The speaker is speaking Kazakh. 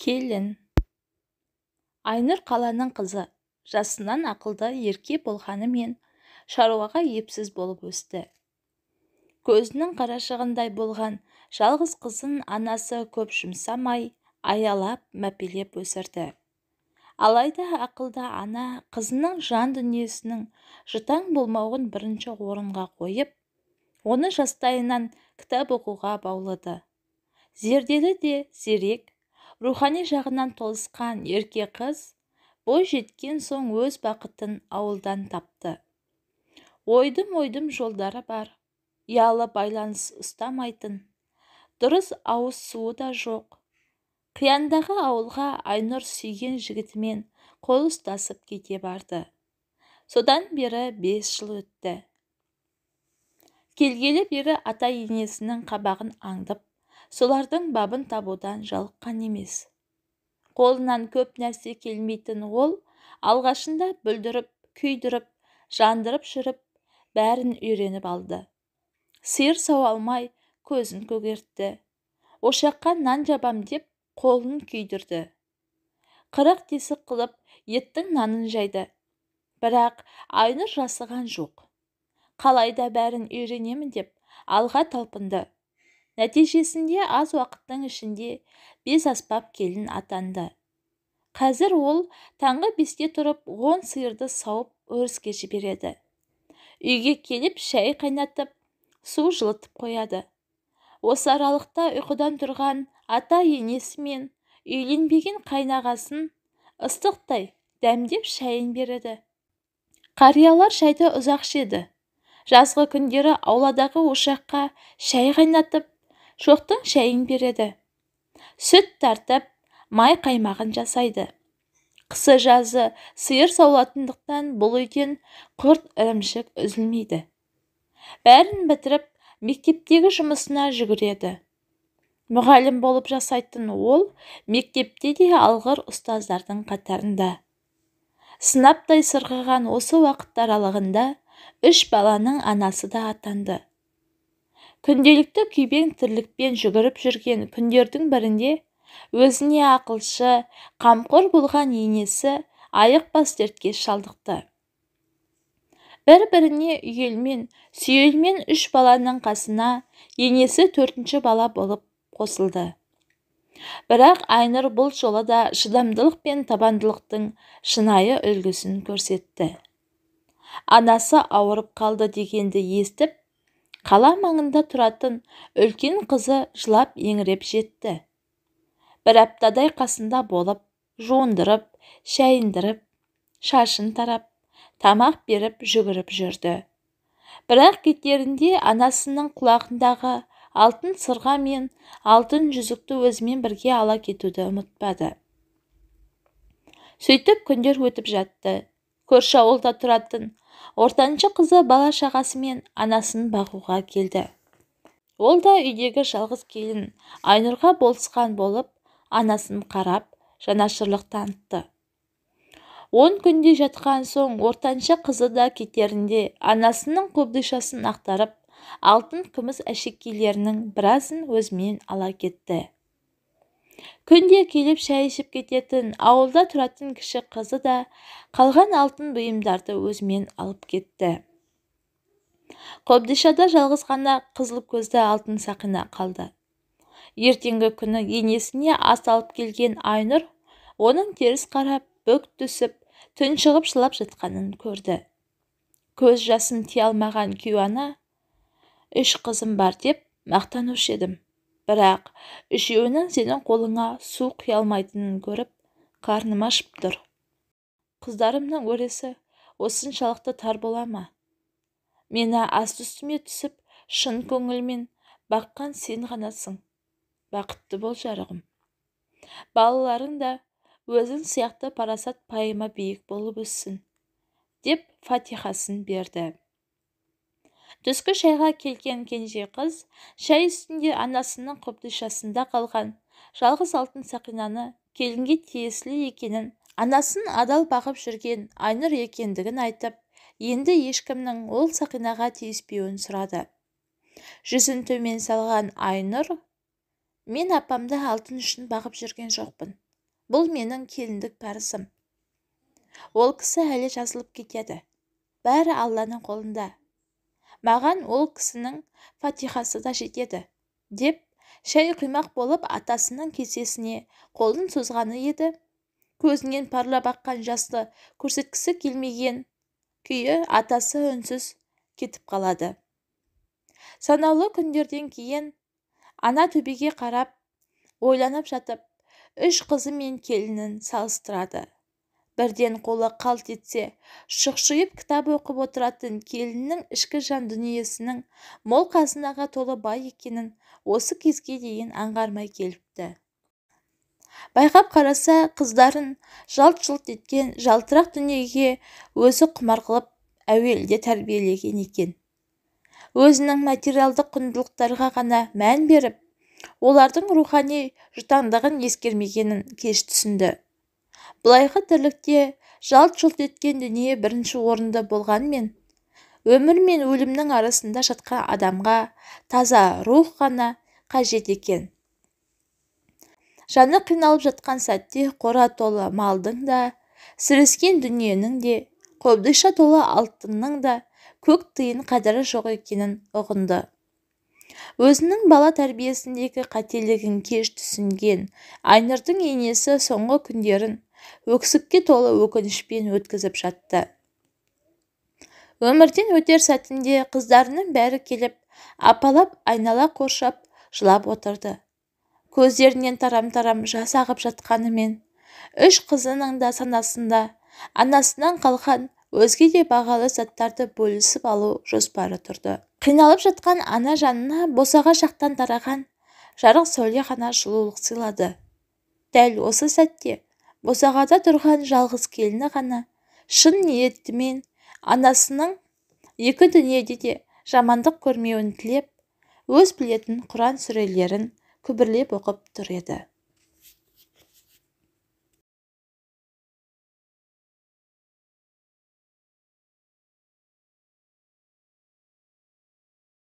Келін. Айнұр қаланың қызы, жасынан ақылды ерке болғанымен шаруаға епсіз болып өсті. Көзінің қарашығындай болған жалғыз қызын анасы көп жұмсамай, аялап, мәпелеп өсірді. Алайда ақылды ана қызының жан дүниесінің жұтаң болмауын бірінші орынға қойып, оны жастайынан кітап оқуға баулыды. Зерделі де зерек, рухани жағынан толысқан ерке қыз бой жеткен соң өз бақытын ауылдан тапты. Ойдым-ойдым жолдары бар, ұялы байланыс ұстамайтын, дұрыс ауыз суы да жоқ. Қияндағы ауылға Айнұр сүйген жігітімен қол ұстасып кете барды. Содан бері 5 жыл өтті. Келгелі бері ата-енесінің қабағын аңдып, солардың бабын табудан жалыққан емес. Қолынан көп нәрсе келмейтін ол алғашында бүлдіріп, күйдіріп, жандырып жүріп, бәрін үйреніп алды. Сиыр сауа алмай көзін көгертті. Ошаққа нан жабам деп қолын күйдірді. 40 тесік қылып еттің нанын жайды. Бірақ Айнұр жасыған жоқ. Қалайда бәрін үйренемін деп алға талпынды. Нәтижесінде аз уақыттың ішінде 5 аспап келін атанды. Қазір ол таңғы 5-те тұрып 10 сиырды сауып өріске жібереді. Үйге келіп шай қайнатып, су жылытып қояды. Осы аралықта ұйқыдан тұрған ата-енесі мен үйленбеген қайнағасын ыстықтай дәмдеп шайын береді. Қариялар шайды ұзақ ішеді. Жазғы күндері ауладағы ошаққа шай қайнатып, шоқтың шайын береді. Сүт тартып, май қаймағын жасайды. Қысы жазы сиыр саулатындықтан бұл үйден құрт ірімшік үзілмейді. Бәрін бітіріп, мектептегі жұмысына жүгіреді. Мұғалім болып жасайтын ол мектепте де алғыр ұстаздардың қатарында. Сынаптай сырғыған осы уақыт аралығында 3 баланың анасы да атанды. Күнделікті күйбең тірлікпен жүгіріп жүрген күндердің бірінде өзіне ақылшы, қамқор болған енесі айықпас дертке шалдықты. Бір-біріне үйелмен, сүйелмен 3 баланың қасына енесі 4-ші бала болып қосылды. Бірақ Айнұр бұл жолы да шыдамдылық пен табандылықтың шынайы үлгісін көрсетті. Анасы ауырып қалды дегенді естіп, қала маңында тұратын үлкен қызы жылап еңіреп жетті. Бір аптадай қасында болып, жуындырып, шайындырып, шашын тарап, тамақ беріп жүгіріп жүрді. Бірақ кетерінде анасының құлағындағы алтын сырға мен алтын жүзікті өзімен бірге ала кетуді ұмытпады. Сөйтіп күндер өтіп жатты. Көрші ауылда тұратын ортаншы қызы бала шағасымен анасын бағуға келді. Ол да үйдегі жалғыз келін Айнұрға болысқан болып, анасын қарап, жанашырлық танытты. 10 күндей жатқан соң ортаншы қызы да кетерінде анасының қобдишасын ақтарып, алтын күміс әшекейлерінің біразын өзімен ала кетті. Күнде келіп шай ішіп кететін ауылда тұратын кіші қызы да қалған алтын бұйымдарды өзімен алып кетті. Қобдишада жалғыз ғана қызыл көзді алтын сақина қалды. Ертеңгі күні енесіне ас алып келген Айнұр оның теріс қарап, бүк түсіп, тұншығып жылап жатқанын көрді. Көз жасын тия алмаған күйеуана, 3 қызым бар деп мақтанушы едім. Бірақ үшеуінің сенің қолыңа су құя алмайтынын көріп, қарным ашып тұр. Қыздарымның өресі осыншалықты тар бола ма? Мені асты үстіме түсіп, шын көңілмен баққан сен ғанасың. Бақытты бол, жарығым. Балаларың да өзің сияқты парасат пайымы биік болып өссін, деп фатихасын берді. Түскі шайға келген кенже қыз шай үстінде анасының қобдишасында қалған жалғыз алтын сақинаны келінге тиесілі екенін, анасын адал бағып жүрген Айнұр екендігін айтып, енді ешкімнің ол сақинаға тиіспеуін сұрады. Жүзін төмен салған Айнұр, мен апамды алтын үшін бағып жүрген жоқпын. Бұл менің келіндік парызым. Ол кісі әлі жазылып кетеді. Бәрі Алланың қолында. Маған ол кісінің фатихасы да жетеді, деп шай құймақ болып атасының кесесіне қолын созғаны еді. Көзінен парлап аққан жасты көрсеткісі келмеген күйі атасы үнсіз кетіп қалады. Санаулы күндерден кейін ана төбеге қарап, ойланып жатып, үш қызы мен келінін салыстырады. Бірден қолы қалт етсе, шұқшиып кітап оқып отыратын келіннің ішкі жан дүниесінің мол қазынаға толы бай екенін осы кезге дейін аңғармай келіпті. Байқап қараса, қыздарын жалт-жұлт еткен жалтырақ дүниеге өзі құмар қылып әуелде тәрбиелеген екен. Өзінің материалдық құндылықтарға ғана мән беріп, олардың рухани жұтаңдығын ескермегенін кеш түсінді. Былайғы тірлікте жалт-жұлт еткен дүние бірінші орында болғанмен, өмір мен өлімнің арасында жатқан адамға таза рух қана қажет екен. Жаны қиналып жатқан сәтте қора толы малдың да, сірескен дүниенің де, қобдиша толы алтынның да көк тиын қадірі жоқ екенін ұғынды. Өзінің бала тәрбиесіндегі қателігін кеш түсінген Айнұрдың енесі соңғы күндерін өксікке толы өкінішпен өткізіп жатты. Өмірден өтер сәтінде қыздарының бәрі келіп, апалап айнала қоршап жылап отырды. Көздерінен тарам-тарам жас ағып жатқанымен, үш қызының да санасында анасынан қалған өзге де бағалы заттарды бөлісіп алу жоспары тұрды. Қиналып жатқан ана жанына босаға жақтан тараған жарық сәуле ғана жылулық сыйлады. Дәл осы сәтте босағада тұрған жалғыз келіні ғана шын ниетімен анасының екі дүниеде де жамандық көрмеуін тілеп, өз білетін Құран сүрелерін күбірлеп оқып тұр еді.